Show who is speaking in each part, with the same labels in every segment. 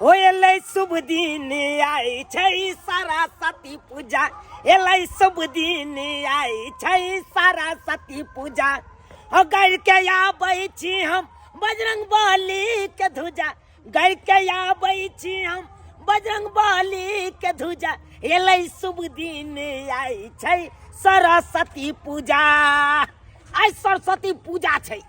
Speaker 1: ओ एलै शुभ दिन आइ छै सरस्वती पूजा, एलै शुभ दिन आइ छै सरस्वती पूजा। ओ गढ़ के आबै छी हम बजरंग बली के धुजा, गढ़ के आबै छी हम बजरंग बली के धुजा। एलै शुभ दिन आइ छै सरस्वती पूजा। आइ सरस्वती पूजा छै।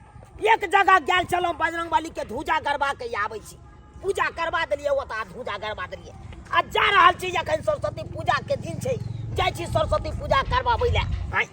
Speaker 1: एक जगह गेल छलहुँ, बजरंग बली के धुजा गरबा के आबै छी, पूजा करबा देलियै ओतऽ, धुजा गरबा देलियै आ जा रहल छी। एखन सरस्वती पूजा के दिन छै, जाइ छी सरस्वती पूजा करबाबै लए। आँय,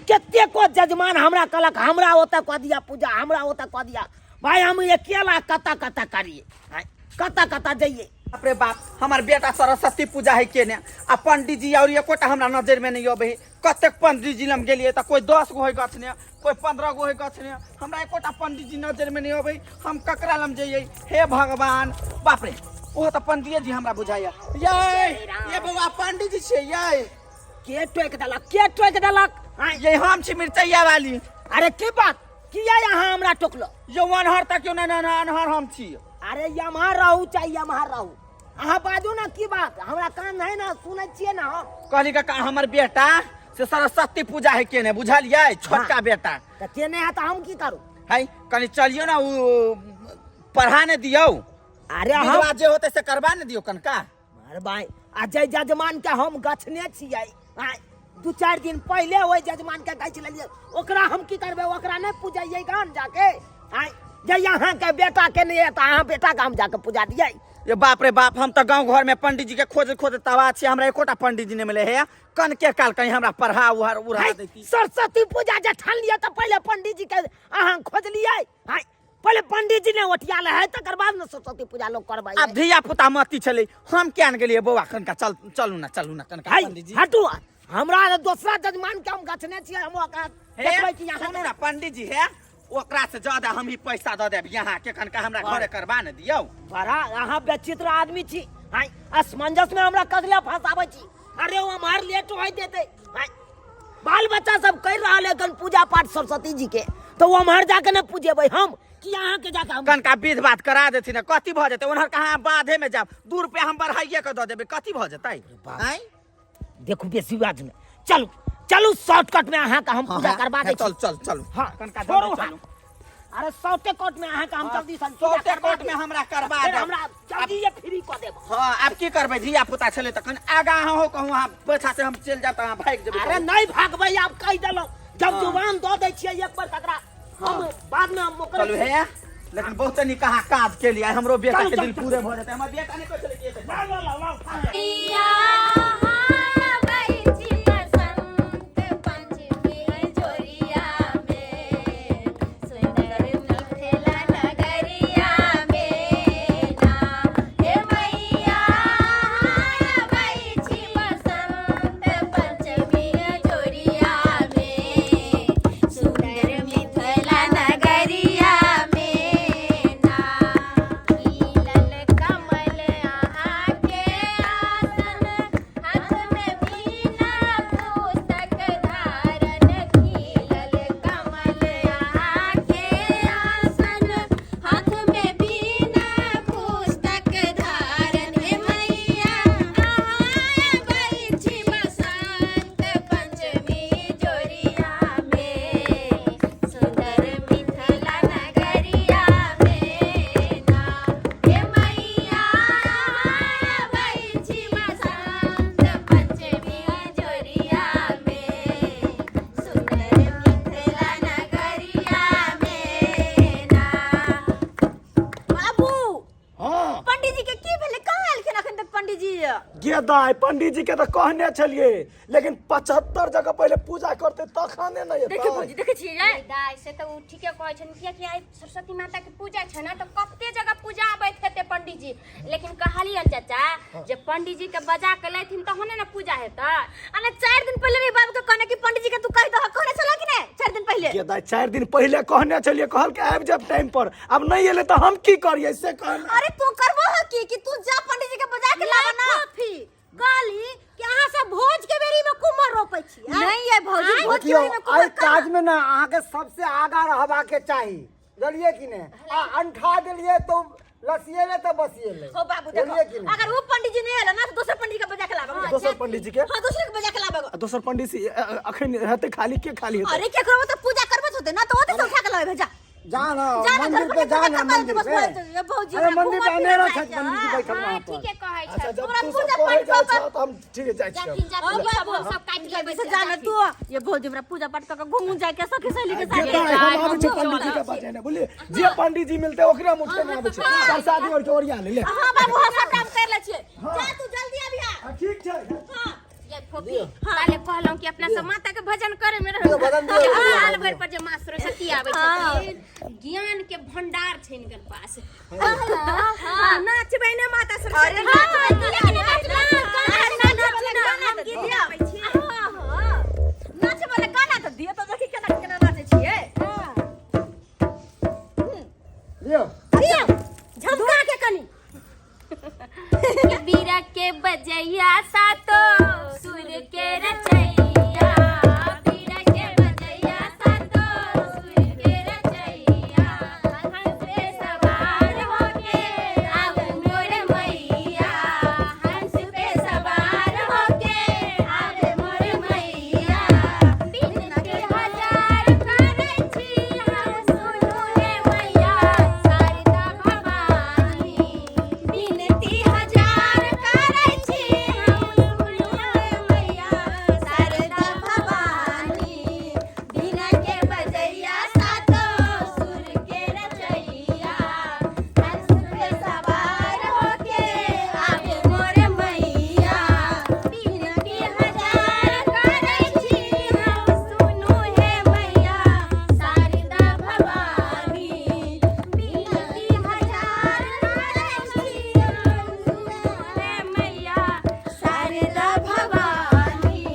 Speaker 1: कतेको जजमान हमरा कहलक हमरा ओतऽ कऽ दिअ पूजा, हमरा ओतऽ कऽ दिअ। भाय, हम अकेला कतऽ कतऽ करियै? आँय, कतऽ कतऽ जइयै?
Speaker 2: बाप रे बाप, हमर बेटा सरस्वती पूजा है केने आ पंडीजी और एकोटा हमरा नजर में नहीं अबे है। कतेक पंडीजी लग गेलियै तऽ कोई 10 गो है गछने, कोई 15 गो है गछने, हमरा एकोटा पंडीजी नजर में नहीं अबे। हम ककरा लग जइयै? हे भगवान, बाप रे, ओहो तऽ पंडिये जी हमरा बुझाइया। ये ये बौआ, पंडीजी छियै ये?
Speaker 1: के टोकि देलक? के टोकि देलक? आँय?
Speaker 2: ये हम छी मिरचैया वाली।
Speaker 1: अरे की बात, किया यहाँ हमरा टोकलो?
Speaker 2: यो अनहर तक क्यों नहीं? नहीं, अनहर हम छी।
Speaker 1: अरे यमहर रहू चाहे यमहर रहू, अहाँ बाजू ना, की बात? हमरा कान है ना, सुनै छियै ना हम।
Speaker 2: कहली काका, हमर बेटा से सरस्वती पूजा है केने, बुझलियै? छोटका बेटा।
Speaker 1: तऽ केने है तऽ हम की करू?
Speaker 2: है कनी चलियो ना, उ पढ़ा ने दियौ।
Speaker 1: अरे हम
Speaker 2: विधवा जे होते से करबा ने दियौ कनका।
Speaker 1: अरे भाई, आ जै जजमान के हम गछने छियै, आँय, 2-4 दिन पहिले ओहि जजमान के गछि लेलियै, ओकरा हम की करबै? ओकरा नहि पूजैयै गान जाके? आँय, जे अहाँके बेटा के नहि तऽ अहाँ बेटा के हम जाके पूजा दियै?
Speaker 2: ये बाप रे बाप, हम तऽ गाँव घर में पंडित जी के खोज खोज तबाह छी, हमरा एकोटा पंडित जी नहीं मिले है। कनके काल कहीं हमरा पढ़ा उहर उड़ा
Speaker 1: है,
Speaker 2: देती।
Speaker 1: सरस्वती पूजा जे ठानलियै तऽ पहिले पंडित जी के अहाँ खोजलियै? आँय, पहिले पंडित जी ने ओठियाल है, तकर बाद ने सरस्वती पूजा लोग करबै।
Speaker 2: आब धिया पुता मती छलै, हम किया ने गेलियै? बौआ, कनका चल, चलू ना, चलू ना कनका।
Speaker 1: है,
Speaker 2: पंडित जी
Speaker 1: हटू, हमरा दोसरा जजमान के हम गछने छियै, हम ओकरा
Speaker 2: हे,
Speaker 1: देखबै कि यहाँ
Speaker 2: सुनू ना पंडित जी, हे ओकरा से ज्यादा हम ही पैसा दऽ देब यहाँ के, कनका हमरा घरे करबा ने दियौ।
Speaker 1: बड़ा अहाँ विचित्र आदमी छी। आँय, असमंजस में हमरा कजले फंसाबै छी। अरे ओ हमार लेट होय देते। आँय, बाल बच्चा सब कर रहल है गन पूजा पाठ सरस्वती जी के, तो वो हमार जाके न पूजेबै हम कि अहाँ के जाके हम?
Speaker 2: कनका विध बात करा देथिन ने, कथी भऽ जेतै? ओनहर कहाँ बाधे में जाब, 2 रुपया हम बढ़ाइए के दऽ देबै, कथी भऽ जेतै?
Speaker 1: बाप।
Speaker 2: आँय?
Speaker 1: देखू, बेसी बात में चलू, चलू, शॉर्टकट में अहाँ के हम पूजा करबा दै छी।
Speaker 2: चल चल चलू।
Speaker 1: हाँ,
Speaker 2: कनका
Speaker 1: छोड़ू।
Speaker 2: जल्दी
Speaker 1: हाँ।
Speaker 2: चलू।
Speaker 1: अरे शॉर्टकट में अहाँ के हम जल्दी से पूजा
Speaker 2: शॉर्टे
Speaker 1: करबा
Speaker 2: कट में
Speaker 1: देब।
Speaker 2: हमरा करबा
Speaker 1: फेर
Speaker 2: देब।
Speaker 1: हमरा जल्दी ये फ्री कऽ देब।
Speaker 2: हाँ, आब की करबै? धिया पुता छलै तखन आगा अहाँ हो कहूँ, अहाँ पाछा से हम चलि जायब तऽ अहाँ भागि जेबै।
Speaker 1: अरे नहीं भागबै, आब कहि देलहुँ। जब
Speaker 2: हाँ।
Speaker 1: जुबान दऽ दै छियै एक बार तकरा हम बाद में हम ओकरे
Speaker 2: चलू हे, लेकिन बहुत नीक अहाँ काज केलियै, हमरो बेटा
Speaker 1: चलू,
Speaker 2: के दिल
Speaker 1: चलू,
Speaker 2: पूरे भऽ जेतै। हमर बेटा नहि कहै छलै कि एतै।
Speaker 1: लाउ, लाउ, लाउ, लाउ।
Speaker 3: कमल अहाँके आसन, हाथ में वीणा पुस्तक धारण। खिलल कमल अहाँके आसन, हाथ में वीणा पुस्तक धारण। हे मैया, अहाँ अबै छी बसंत पंचमी जोरिया में, सुंदर मिथिला नगरिया में ना। हे मैया, अबै छी बसंत पंचमी जोरिया में, सुंदर मिथिला नगरिया में ना।
Speaker 4: बाबू।
Speaker 5: हाँ।
Speaker 4: पंडित जी के की भेलै? कहाँ एलखिन अखन तक पंडित जी?
Speaker 5: गे दाइ, पंडित जी के तऽ कहने छलियै, लेकिन 75 जगह पहिले पूजा करते तखने ने
Speaker 4: देखियौ
Speaker 5: एतै।
Speaker 4: भौजी, देखै छियै यै?
Speaker 3: दाइ, से तऽ ओ ठीके कहै छनि, कियाकि आइ सरस्वती माता के पूजा छै ने, तऽ कते जगह पूजा आबैत हेतै पंडित जी। लेकिन कहलियनि चाचा जे पंडित जी के बजा के लेथिन तहने ने पूजा हेतै।
Speaker 4: आ ने 4 दिन पहिले रे बाबू के कहने कि पंडित जी के तू कहि दह, कहने छला कि नै 4 दिन पहिले?
Speaker 5: गे दाइ, 4 दिन पहिले कहने छलियै, कहलकै आबि जायब टाइम पर। आब नहि एलै तऽ हम की करियै से कहने।
Speaker 4: अरे तू करबो ह की कि तू जा पंडित जी के बजा के लावा ना।
Speaker 6: फी कहली कि अहाँ सब भोज के बेरी में कुम्हर रोपै छी?
Speaker 4: नहीं ये भौजी, भोज के
Speaker 7: देखियौ,
Speaker 4: बेरी में
Speaker 7: एहि
Speaker 4: कुम्हर कहाँ?
Speaker 7: काज में ना अहाँके सबसे आगा रहबाके चाही, बुझलियै कि नहि? आ अंठा देलियै तो लसिएले तऽ बसिएले।
Speaker 4: हो बाबू देखो,
Speaker 7: बुझलियै कि नहि?
Speaker 4: अगर वो पंडित जी नहीं आला ना तो दोसर पंडित के बजा के लाबो।
Speaker 5: दोसर पंडित जी के?
Speaker 4: हां, दोसर के बजा के लाबो।
Speaker 5: आ दोसर पंडित जी अखन हेतै खाली, के खाली हेतै?
Speaker 4: अरे केकरो तो पूजा करबो होते ना तो ओते से उठा के लाबे जा।
Speaker 7: जा ना
Speaker 4: जा ना,
Speaker 7: मंदिर
Speaker 4: घर
Speaker 7: पे
Speaker 4: पर
Speaker 7: जा ना
Speaker 4: पूजा
Speaker 7: मंदिर
Speaker 4: करबा
Speaker 7: पे।
Speaker 4: दे बस, भौजी,
Speaker 7: अरे
Speaker 4: हमरा
Speaker 7: मंदिर पे
Speaker 4: घूमऽ
Speaker 7: अनेरा
Speaker 4: फिरऽ
Speaker 7: छथि
Speaker 4: जाइ
Speaker 7: पंडित जी
Speaker 4: छै।
Speaker 7: बैठल
Speaker 3: हां,
Speaker 7: वहाँ पर।
Speaker 3: ठीके कहै
Speaker 5: अच्छा
Speaker 3: छै।
Speaker 5: जब
Speaker 4: हमरा
Speaker 5: तू सब
Speaker 4: पूजा
Speaker 5: कहै
Speaker 4: पाठ
Speaker 5: जाइ
Speaker 4: कऽ
Speaker 5: छह तऽ हम ठीक जाइ छियै।
Speaker 3: जाथिन जाथिन, सब हम सब काटि लेबै
Speaker 4: से जाना तू ये भौजी, हमरा पूजा पाठ कऽ के घूमू जाय के सखी सहेली के साथ।
Speaker 5: गेता हम आबै छी पंडित जी के बजेने, बुझलियै? जे पंडित जी मिलतै ओकरे हम उठेने आबै छी। प्रसादी और के ओरिया ले ले।
Speaker 4: हां बाबू, हम सब काम कर ले छियै, जा तू जल्दी अबिहा।
Speaker 5: हाँ, ठीक छै।
Speaker 4: हां।
Speaker 3: ये फोफी, काले कहलहुँ कि अपना सब माता के भजन करे में
Speaker 7: दियौ, भजन दियौ,
Speaker 3: रहू।
Speaker 7: दियौ,
Speaker 3: साल
Speaker 7: दियौ।
Speaker 3: भरि पर जे माँ सरस्वती आबै छथिन, ज्ञान के भंडार छै हिनकर पास। हां, नाचबै ने माता सरस्वती?
Speaker 4: अरे नाचबै, किया नहि नाचबै? नाचबै ना, हम गीत गाबै छी। हां हां, नाचै वाला गाना तऽ दियौ तऽ देखी केना केना नाचै छियै।
Speaker 7: लियौ।
Speaker 6: दियौ झमका के कनी।
Speaker 3: बीरा के बजैया सातो सुर के रचैया, बीरा के बजैया सातो सुर के रचैया, हंस पे सवार होके आव मोर मैया, हंस पे सवार होके आव मोर मैया, बिनती हजार करै छी हम सुनू हे मैया शारदा भवानी, बिनती हजार करै छी हम सुनू हे मैया शारदा भवानी, बिना के बजैया सातो सुर के रचैया, हंस पे सवार होके आवे मोर मैया, बिनती हजार करै छी हम सुनू हे मैया शारदा भवानी, बिनती हजार करै छी हम सुनू हे मैया शारदा भवानी।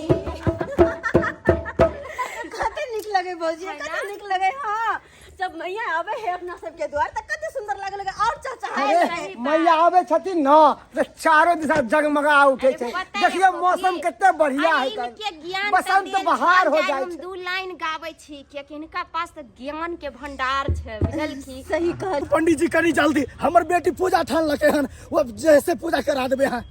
Speaker 4: कते नीक लगे भौजी, कते नीक लगे। हाँ, जब मैया आवे है अपना सबके द्वार तऽ कते सुंदर लागे लगे और चहचहाए
Speaker 7: अरे
Speaker 4: रहे।
Speaker 7: मैया आबै छथिन न तऽ चारो दिशा जगमगा उठै छै।
Speaker 3: अरे पता है
Speaker 7: देखियौ
Speaker 3: फोफी,
Speaker 7: मौसम कते बढ़िया
Speaker 3: अरे
Speaker 7: है।
Speaker 3: इनके ज्ञान तऽ
Speaker 7: बसंत
Speaker 3: देल
Speaker 7: बहार हो
Speaker 3: छल,
Speaker 7: जाइ
Speaker 3: हम
Speaker 7: छै।
Speaker 3: दू लाइन गाबै छी, कियाकि हिनका पास तऽ ज्ञान के भंडार छै, बुझलखी?
Speaker 4: सही कहल।
Speaker 5: पंडित जी कनी जल्दी, हमर बेटी पूजा ठानलकै हन, ओ जैसे पूजा करा देबै अहाँ।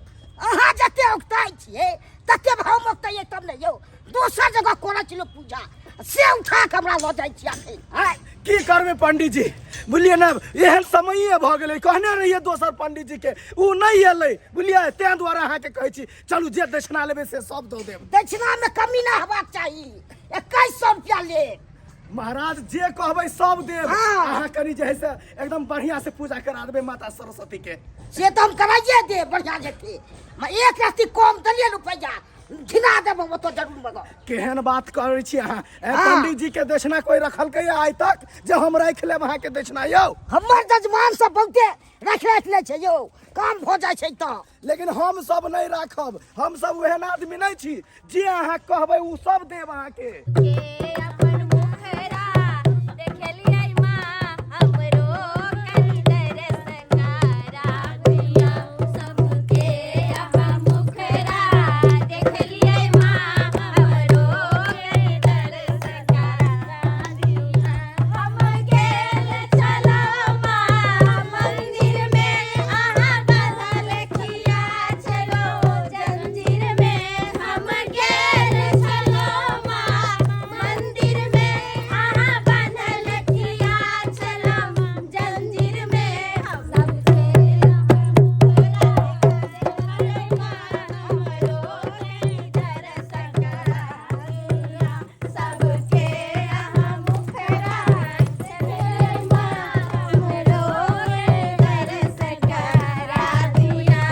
Speaker 1: अहाँ जते औगताइ छियै तते हम औगताइए तब ने यौ। दोसर जगह करै छलहुँ पूजा, से उठा के हमरा लऽ जाइ छी अखन। आँय?
Speaker 5: की करबै पंडित जी, बुझलियै ने, एहन समये भऽ गेलै। कहने रहियै दोसर पंडित जी के, ओ नहि एलै, बुझलियै? ताहि दुआरे अहाँके कहै छी, चलू जे दक्षिणा लेबै से सब दऽ देब।
Speaker 1: दक्षिणा में कमी नहि हेबाक चाही। 2100 रुपया लेब।
Speaker 5: महाराज, जे कहबै सब देब।
Speaker 1: हाँ।
Speaker 5: अहाँ कनि जे है से एकदम बढ़िया से पूजा करा देबै माता सरस्वती के।
Speaker 1: से तऽ हम कराइए देब बढ़िया जेतै। एक रत्ती कम देलियै रुपैआ, घिना देब हम ओतऽ जरूर। मगर
Speaker 5: केहन बात करै छी अहाँ?
Speaker 1: हाँ।
Speaker 5: पंडित जी के दक्षिणा कोई रखलकै आइ तक जे हम राखि लेब अहाँके दक्षिणा यौ?
Speaker 1: हमर जजमान सब बहुते राखि राखि लै छै यौ, काम भऽ जाइ छै तऽ।
Speaker 5: लेकिन हम सब नहि राखब, हम सब ओहन आदमी नहि छी। जे अहाँ कहबै ओ सब देब अहाँके।
Speaker 3: के अपन मुखरा देखेलियै माँ, हमरो कनि दरस करा दिया। सबके अपन मुखरा देखेलियै माँ, हमरो कनि दरस करा दिया। हम गेल छलहुँ माँ मंदिर में, अहाँ बान्हल किया छलहुँ जंजीर में? हम गेल छलहुँ माँ मंदिर में, अहाँ बान्हल किया छलहुँ जंजीर में? सबके सबके अहाँ मुखरा हमरो दरस करा दिया।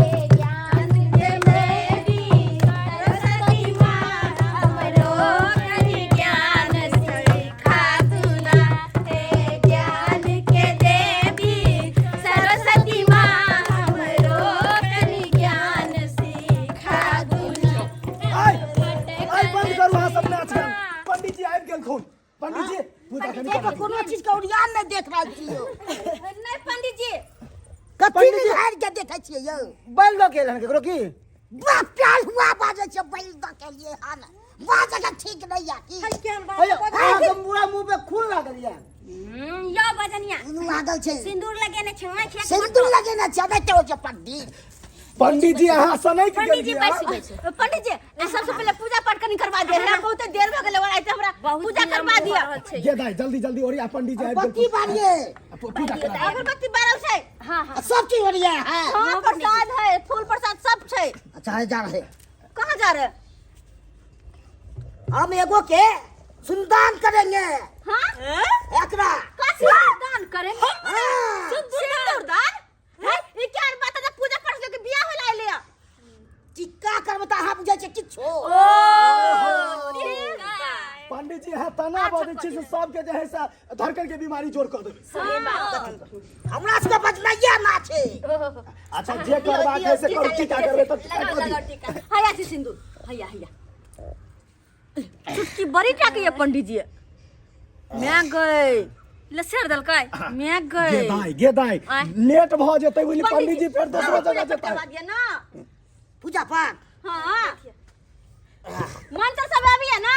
Speaker 3: हे ज्ञान के देवी सरस्वती माँ, हमरो कनि ज्ञान सिखा दुना। हे ज्ञान के देवी सरस्वती माँ, हमरो कनि ज्ञान सिखा दुना।
Speaker 5: आइ आइ बंद करू अहाँ सब नाच गान। पंडित जी आबि गेलखुन। पंडित जी, पूजा कनि
Speaker 1: एहिके
Speaker 5: करा दियौ।
Speaker 1: कोनो चीज के ओरियान नहि देख रहल छी यौ।
Speaker 4: नहि पंडित जी।
Speaker 1: कथी
Speaker 7: पंडित जी-
Speaker 1: निहारि के देखै छियै यौ?
Speaker 7: बैल दऽ के एलहन केकरो की?
Speaker 1: बाप प्यार हुआ बाजै छै, बैल दऽ के लिए हन बाजै के ठीक नहि या की?
Speaker 7: अयो, अहाँके पूरा मुँह पे खून लागल यऽ।
Speaker 3: यो बजनिया
Speaker 1: लागल छै।
Speaker 3: सिंदूर लगेने छै आँखिया के।
Speaker 1: सिंदूर लगेने छै, नहि तऽ छै पंडित।
Speaker 5: पंडित जी अहाँ सनैक
Speaker 3: पंडित जी
Speaker 5: गेलियै।
Speaker 3: बैसि बैसि।
Speaker 4: पंडित जी, सबसे पहले पूजा पाठ कनी करवा दिया। हमरा बहुत देर भ गेलै, और आइते हमरा
Speaker 3: बहुत
Speaker 4: पूजा
Speaker 3: विलम्ब
Speaker 4: करवा
Speaker 3: भऽ
Speaker 4: दिया।
Speaker 3: रहल छै।
Speaker 5: गे दाइ, जल्दी जल्दी ओरिया, पंडित जी आबि
Speaker 1: बत्ती
Speaker 5: गेल।
Speaker 1: बारिए।
Speaker 5: पूजा करा दिअ।
Speaker 4: अगरबत्ती बारल छै।
Speaker 3: हाँ हाँ।
Speaker 1: सब चीज ओरिया है।
Speaker 4: हाँ, प्रसाद है, फूल प्रसाद सब छै।
Speaker 1: अच्छा, है, जा रहे।
Speaker 4: कहाँ जा रहे?
Speaker 1: हम एगो के सुनदान करेंगे।
Speaker 4: हाँ?
Speaker 1: एकरा
Speaker 4: कथी दान करेंगे?
Speaker 1: हाँ।
Speaker 4: सिंदूर दान है? ई क्या बात है? पूजा पाठ के बियाह होला ले
Speaker 1: टिक्का करबै तऽ अहाँ बुझै छियै किछो।
Speaker 5: पंडित जी अहाँ तना बजै छी से सबके जे है से धड़कन के बीमारी जोर कऽ देबै।
Speaker 1: हमरा सबके बजनाइए ना छै।
Speaker 5: अच्छा, जे करबाक है से करू, टीका करबै तऽ टीका
Speaker 4: लगाओ
Speaker 5: कऽ
Speaker 4: लगाओ
Speaker 5: दियौ।
Speaker 4: टीका। हैया छै सिंदूर, हैया हैया। चुटकी बड़ी टा के ये पंडित जी, मैं गए
Speaker 3: लसर देलकै मैं
Speaker 5: गे
Speaker 3: गए।
Speaker 5: दाइ, गे दाइ,
Speaker 3: आँय।
Speaker 5: लेट भऽ जेतै बुझली, पंडित जी फेर दोसरो जगह जेतै।
Speaker 4: करवा दिया ना
Speaker 1: पूजा पाठ।
Speaker 4: हाँ, मंत्र सब आबिया ना?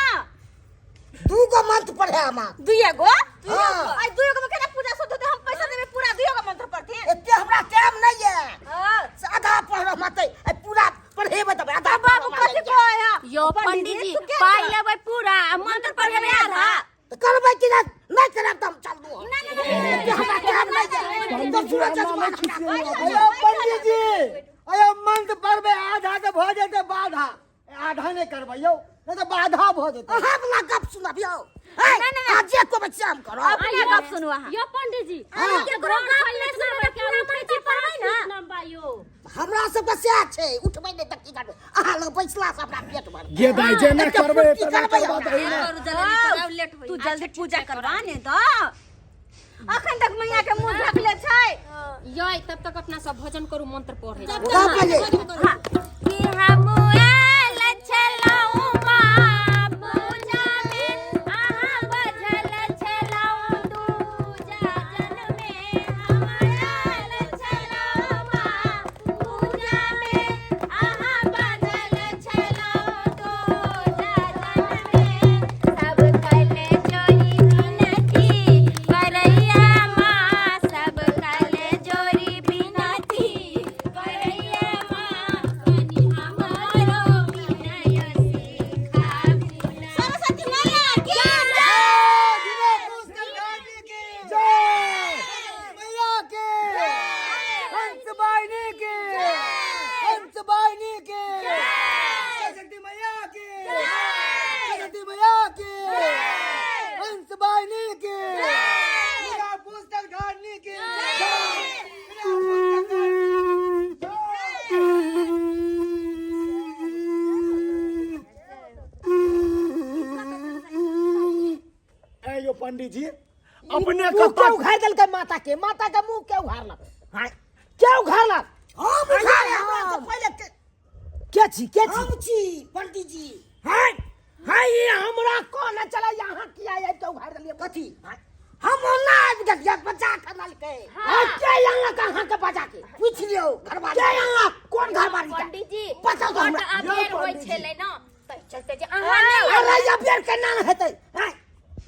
Speaker 1: दूगो मंत्र पढ़े हमार।
Speaker 4: दुइये गो?
Speaker 1: हाँ।
Speaker 4: आई दुइये गो में केना पूजा शुद्ध होतै? हम पैसा देबै पूरा, दुइये गो मंत्र पढ़थिन।
Speaker 1: एते हमरा टाइम नहीं है।
Speaker 4: हाँ।
Speaker 1: से आधा पढ़ मत, पूरा पढ़ेबै तब आधा।
Speaker 4: बाबू कथी कहै है?
Speaker 3: यो पंडित जी,
Speaker 4: तू के
Speaker 3: पाइ
Speaker 4: छ?
Speaker 3: लेबै पूरा आ मंत्र पढ़ेबै आधा।
Speaker 1: तऽ करबै कि नहि? नहि करब तऽ हम चल दू।
Speaker 3: ना ना ना।
Speaker 1: एते हमरा टाइम नहीं है।
Speaker 5: पंडित
Speaker 1: तो
Speaker 5: जी
Speaker 1: सूरज
Speaker 5: एना नहि
Speaker 1: चश्मा
Speaker 5: खिसियौ।
Speaker 7: अयो पंडित जी, अयो मंत्र पढ़बै आधा तऽ भऽ जेतै बाधा। आधा नहि करबै यौ, नहि तऽ बाधा भऽ जेतै।
Speaker 1: अहाँ वला गप सुनबियौ है, आज जे को बच्चा हम करब।
Speaker 4: अपने गप सुनू अहाँ।
Speaker 6: यो पंडित जी,
Speaker 1: हाँ।
Speaker 6: केकरो गप नहि सुनबै, पूरा मंत्र पढ़बै ना।
Speaker 1: हमरा सबके सएह छै, उठबै नहि तऽ की करबै? अहाँ लग बैसला से हमरा पेट भर।
Speaker 5: गे दाइ, जेना
Speaker 1: एते
Speaker 5: करबै
Speaker 1: फुर्ती
Speaker 5: तेना
Speaker 1: करबै
Speaker 5: करबा
Speaker 1: हमरा।
Speaker 5: दही ने।
Speaker 3: करू जल्दी कराउ, लेट होई।
Speaker 4: तू जल्दी पूजा करवा ने दऽ, अखन तक मैया के मुंह ढकले छै।
Speaker 3: यो तब तक अपना सब भोजन करू, मंत्र पढ़े।
Speaker 1: का पहिले?
Speaker 4: हाँ।
Speaker 3: कि हम आयल छलहुँ माँ पूजा में, अहाँ बझल छलहुँ दूजा जन में। हम आयल छलहुँ माँ पूजा में, अहाँ बझल छलहुँ दूजा जन में। सब कल जोरी बिनती करैया माँ, सब कल जोरी बिनती करैया माँ, कनि हमरो विनय सिखाबी।
Speaker 4: सरस्वती मैया की जय!
Speaker 7: जय मैया के, हंस बाइनी के, हंस बाइनी के, सरस्वती मैया के, सरस्वती मैया के, हंस बाइनी के, बिना पुस्तक धारनी के, बिना पुस्तक धारनी।
Speaker 5: ए यो पंडित जी, अपने
Speaker 1: मुँह के
Speaker 5: कतऽ
Speaker 1: उघारि देलकै माता के? माता के मुँह के उघारलक? हाँ, के उघारलक? हम उघारे। हमरा से पहिले के के छी? के छी?
Speaker 6: हम छी पंडित जी।
Speaker 1: हाँ हाँ, ई हमरा कोन चला यहाँ किया आबि के उघारि देलियै?
Speaker 6: कथी?
Speaker 1: हाँ।
Speaker 6: हम ओना आबि गेलियै बजा के नलके।
Speaker 1: हाँ, के अनलक अहाँ के बजा के?
Speaker 6: पूछि लियौ घरवाली।
Speaker 1: के अनलक? कोन घरवाली के?
Speaker 3: पंडित जी,
Speaker 1: बताउ तऽ
Speaker 3: बड
Speaker 1: हमरा।
Speaker 3: अबेर होइ छलै ना, तै चलते जे अहाँ नहि।
Speaker 1: अरे ये बेर केना ने हेतै? हाँ?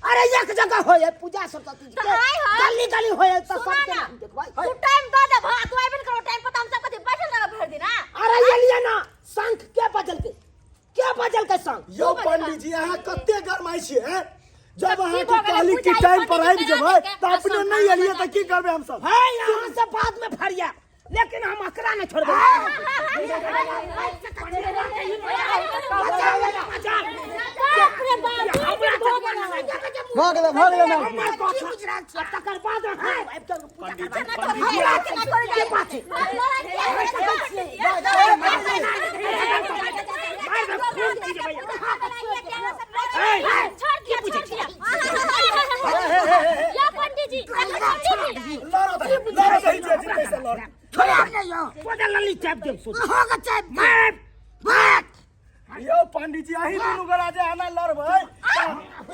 Speaker 1: अरे एक जगह होय पूजा सरस्वती जी
Speaker 4: तऽ
Speaker 1: के,
Speaker 4: आइ है।
Speaker 1: गली गली होय तऽ
Speaker 4: सुना
Speaker 1: सबके
Speaker 4: ना।
Speaker 1: नाम देखबै।
Speaker 4: तू टाइम दऽ दे भा, तू आबि करो टाइम पर तऽ हम सब कथी बैठल रहब भरि दिन?
Speaker 1: अरे ये लिए ना, शंख के बजलकै? के बजलकै शंख?
Speaker 5: यौ पंडित जी, अहाँ कते गरमाइ छियै हैं? जब
Speaker 3: की
Speaker 5: अहाँके
Speaker 3: भऽ गेलै?
Speaker 5: कहली कि
Speaker 3: पूजा ई
Speaker 5: टाइम पर
Speaker 3: पंडित
Speaker 5: आबि
Speaker 3: जी
Speaker 5: जेबै
Speaker 3: करा देलकै,
Speaker 5: तऽ अपने
Speaker 3: आ
Speaker 5: नहि
Speaker 3: शंख
Speaker 5: एलियै
Speaker 3: बजा
Speaker 5: तऽ की करबै हमसब?
Speaker 1: है, यहाँ से बाद में फरिया, लेकिन हम अकरा नहीं छोड़बै।
Speaker 7: भऽ गेलै, भऽ गेलै ना।
Speaker 1: हमर कथा तकर बाद अहाँ आबि के पूजा करबै।
Speaker 4: हमरा केना करै
Speaker 1: के बात छै?
Speaker 3: छोड़ दिया, छोड़ दिया। यो पंडित जी, पंडित जी।
Speaker 5: लड़ो दही, लड़ो दही, जे जीतै से लड़।
Speaker 1: छोड़ा नहीं हो, बदल लली चाप देब सुन।
Speaker 6: अहाँके चाय
Speaker 1: मार मार।
Speaker 5: यौ पंडित जी, अहीं दुनू गोरा जे एना लड़बै।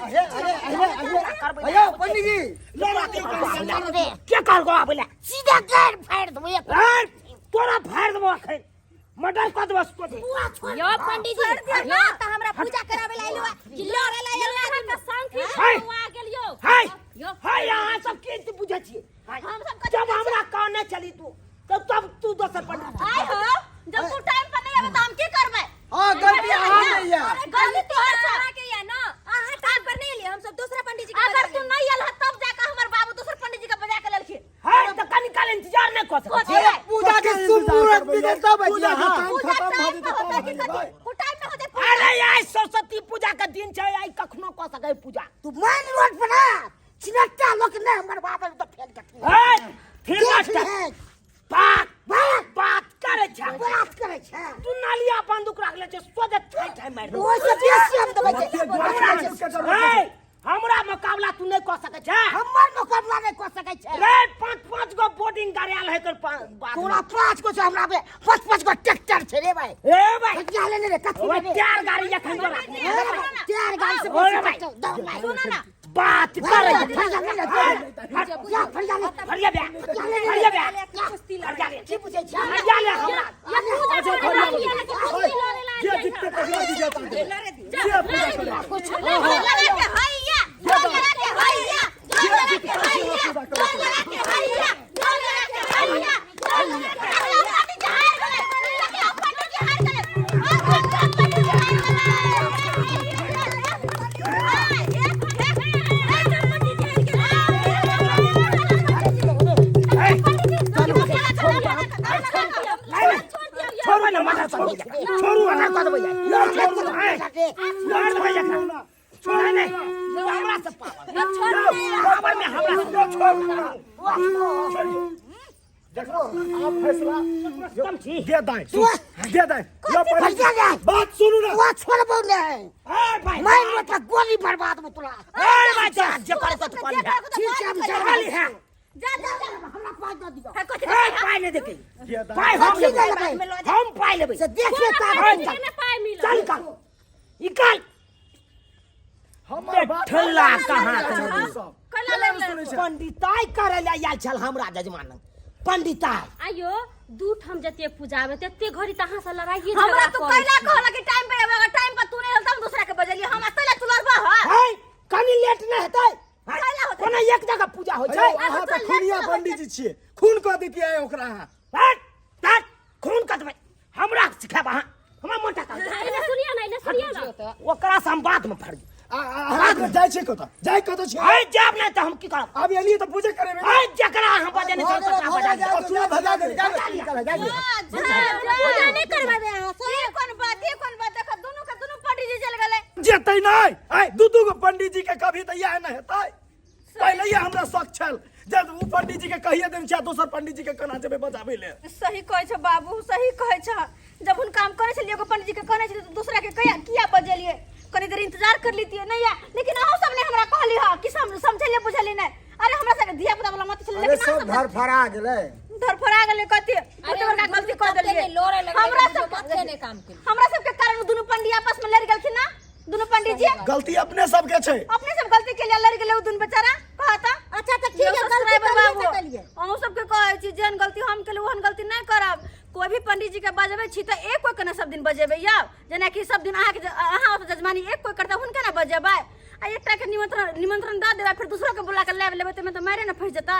Speaker 7: अरे अरे अरे अरे, अयो पंडित जी।
Speaker 5: लड़ो दियौ कनी, लड़ो दियौ।
Speaker 1: के कहलको आबै ला?
Speaker 6: सीधा गाड़ फाड़ि देबै एक।
Speaker 1: ए, तोरा फाड़ देबो अखन, मर्डर कऽ देबो सोझे।
Speaker 6: बुआ छोड़।
Speaker 3: यो पंडित जी,
Speaker 4: यो तऽ हमरा पूजा कराबै ला एलौ कि लड़ै ला एलौ?
Speaker 6: अहाँके शंख
Speaker 1: हाय।
Speaker 6: आ गेलियो।
Speaker 1: हाय।
Speaker 4: यौ
Speaker 1: हाय अहाँ सब के बुझै छियै हाय,
Speaker 4: हम सब कथी
Speaker 1: जब हमरा कहने चली तू तब तब तू दोसर पंडित
Speaker 4: आइ हो जब तू टाइम पर नहीं आबे त हम की करबै
Speaker 7: हाँ गलती अहाँ नहीं है
Speaker 4: अरे गलती तोहर छै
Speaker 6: अहाँ के या ना अहाँ टाइम पर नहीं एलियै हम सब दूसरा पंडित जी के
Speaker 4: अगर तू नहीं आयल ह तब जाके हमर बाबू दोसर पंडित जी के बजा के लेलखिन
Speaker 1: हाय तऽ कनी काल इंतजार नहि कऽ सकै छी
Speaker 7: अरे पूजा के शुभ मुहूर्त दिन तब
Speaker 5: पूजा के
Speaker 7: हाँ
Speaker 5: टाइम
Speaker 4: पूजा
Speaker 5: खत्म भऽ
Speaker 4: टाइम
Speaker 5: जेतै
Speaker 4: पर
Speaker 5: तब
Speaker 4: होतै कि
Speaker 5: अहाँ
Speaker 4: कथी
Speaker 5: जेबै।
Speaker 4: उ टाइम में होतै पूजा
Speaker 1: अरे आइ सरस्वती पूजा के दिन छै आइ कखनो कऽ सकै पूजा
Speaker 7: तू मेन रोड पर ना छिनट्टा लोक ने हमर बाप तो फेर कथी
Speaker 1: हाय फिर
Speaker 7: देख
Speaker 1: नाटक
Speaker 7: ले
Speaker 1: बात
Speaker 7: बात
Speaker 1: बात करै छै
Speaker 7: बात करै छै
Speaker 1: तू नालिया बंदूक राखले छै सोझे ठाइ ठाइ मारि देबौ।
Speaker 7: ओहि से बेसी हम देबै छै
Speaker 5: ओते
Speaker 1: हमरा
Speaker 5: बंदूक के जरूरत नहि।
Speaker 1: हे, हमरा मुकाबला तू नहि कऽ सकै छै
Speaker 7: हमर मुकाबला नहि कऽ सकै छै
Speaker 1: रे पाँच पाँच गो बोर्डिंग गाड़ियाल है कर बात
Speaker 7: तोरा पाँच गो छै हमरा पे पाँच पाँच गो ट्रैक्टर छै रे भाई
Speaker 1: ए भाई
Speaker 7: कटिया लेने रे कथी
Speaker 1: ओए
Speaker 7: लेने
Speaker 1: चार गाड़ी एखन जो राखने
Speaker 7: चार गाड़ी से
Speaker 1: ओए भाई।
Speaker 7: ट्रैक्टर दौड़ भाई
Speaker 4: सुन ना
Speaker 1: बात करे
Speaker 7: फरिया ले जा फरिया ले
Speaker 1: फरिया बे फरिया बे फरिया ले
Speaker 7: की पूछै छै
Speaker 1: फरिया ले हमरा
Speaker 3: ये पूजा
Speaker 5: अच्छा,
Speaker 3: करे
Speaker 5: फरिया
Speaker 3: वाली
Speaker 5: ले।
Speaker 3: है, लेकिन कुश्ती लड़े ला
Speaker 5: जे जीतते तकरा विजेता देबै। जे पूजा करे।
Speaker 4: जोर लगा के हैया जोर लगा के हैया जोर लगा के हैया जोर लगा के हैया जोर लगा के हैया जोर लगा के हैया पंडित जी हार गेलै लेकिन अब पंडित जी हार गेलै अब पंडित जी हार
Speaker 1: छोड़ू ना माथा छोड़ू छोड़ू ना कऽ देबै यार छोड़ू ना मार देबै एकरा छोड़ नहीं हमरा से पावर पावर में हमरा से
Speaker 5: छोड़ू। देखो आप फैसला
Speaker 1: कम छी
Speaker 5: दे दाएं दे दाएं लो पंडित
Speaker 7: फरिया
Speaker 5: जी,
Speaker 7: ले
Speaker 5: बात सुनू ना
Speaker 7: वो छोड़बो नहीं
Speaker 1: ए भाई
Speaker 7: मैं रोड पर गोली बर्बाद में तोरा
Speaker 1: ए भाई जा जे करे तो कर लिहा
Speaker 7: ठीक छै हम
Speaker 1: कर लिहा
Speaker 4: जा जा जा
Speaker 7: हमरा पाइ दऽ दिअ
Speaker 1: ए पाइ नहि देकै
Speaker 5: दे दाएं
Speaker 1: पाइ हम
Speaker 7: कथी
Speaker 1: लेबै
Speaker 7: लेबै?
Speaker 1: हम पाइ लेबै
Speaker 7: से देखिए ताकत
Speaker 3: ने पाइ मिलत
Speaker 1: चल निकाल निकाल
Speaker 5: हमर बात
Speaker 1: ठल्ला कहाँ
Speaker 5: सुनै
Speaker 1: के
Speaker 5: छै सब।
Speaker 4: कैला
Speaker 5: केना
Speaker 4: लड़ले?
Speaker 5: सुनै छै?
Speaker 1: पंडिताई करे ले आयल छल हमरा जजमान पंडिताई
Speaker 3: आयो दू ठाम जते पूजा आबे तते घड़ी त अहाँ से लड़ाइए
Speaker 4: हमरा
Speaker 3: झगड़ा
Speaker 4: तू
Speaker 3: करै
Speaker 4: कैला
Speaker 3: छी।
Speaker 4: कहला कि टाइम पे आबे, अगर टाइम पर तू नहीं रहल त हम दूसरा के बजलिए हम तैला तू लड़बा ह
Speaker 1: है कनी लेट नहि हेतै
Speaker 4: कैला होतै?
Speaker 1: कोना एक जगह पूजा होइ
Speaker 5: अरे
Speaker 1: छै
Speaker 5: अहाँ तऽ खूनिया पंडित जी छियै खून कऽ दैतियै ओकरा अहाँ
Speaker 1: हट हट खून कटबै हमरा सिखायब अहाँ हमरा मोटा कर
Speaker 3: एने सुनिए ना एने सुनिए ना
Speaker 1: ओकरा से हम बाद में फड़ियो
Speaker 5: अहाँ जाइ छियै कतऽ जाइ कतऽ छियै
Speaker 1: आइ जायब नहि तऽ हम की करब
Speaker 5: आब एलियै तऽ पूजा करेबै
Speaker 1: आइ जकरा अहाँ बजेने छौ तकरा बजा लिअ।
Speaker 5: अचूना भजा देली
Speaker 6: पूजा नहीं करवाबे अहाँ सब
Speaker 4: ई कोन बात ई कोन बात देखो दुनू के दुनू पंडित जी चल गेलै
Speaker 5: जेतै नहि आइ दू दू गो पंडित जी के कभी तऽ इएह नहि हेतै पहिले हमरा शक छल जे ओ पंडित जी के कहिए देने छै आ दोसर पंडित जी के केना जेबै बजाबै ले
Speaker 4: सही कहै छै बाबू सही कहै छै जब हुनका हम कहने छलियै एगो पंडित जी के कहने छलियै तऽ दूसरा के कहिया किया बजेलियै कनी देर इंतजार कर लीतियै नहीं या लेकिन अहूँ सब ने हमरा कहली ह कि समझलियै बुझलियै नहि अरे हमरा सबके धिया पुता वाला मत छलै
Speaker 7: अरे
Speaker 4: लेकिन अहाँ
Speaker 7: सब
Speaker 4: सब
Speaker 7: धरफड़ा गेलै
Speaker 4: धरफड़ा गेलै कथी कते बड़का गलती कऽ
Speaker 6: तते
Speaker 4: देलियै
Speaker 6: ने लड़े लगलै
Speaker 4: हमरा
Speaker 6: कि
Speaker 4: सब
Speaker 6: माथे नहि काम केलकै।
Speaker 4: हमरा सबके कारण दुनू पंडित आपस में लड़ गेलखिन ना दुनू पंडित जी
Speaker 5: गलती अपने सबके छै
Speaker 4: अपने सब गलती के लिए लड़ गेलै उ दुनू बेचारा कहता
Speaker 6: अच्छा तऽ ठीक है गलती
Speaker 4: बाबू
Speaker 6: करिए तऽ करिए
Speaker 4: अहूँ सबके कहै छी जेहन गलती हम केलहुँ ओहन गलती नहि करब कोई भी पंडित जी के बजबै छी तऽ एक कोई के ने सब दिन बजेबै यौ जेनाकि सब दिन अहाँके अहाँ ओतऽ जजमानी एक कोई करतै हुनके ने बजेबै आ एकटा के निमंत्रण निमंत्रण दऽ देबै फिर दूसरो के बुला के लाबि लेबै ताहिमे तऽ मारे ने फँसि जेतै।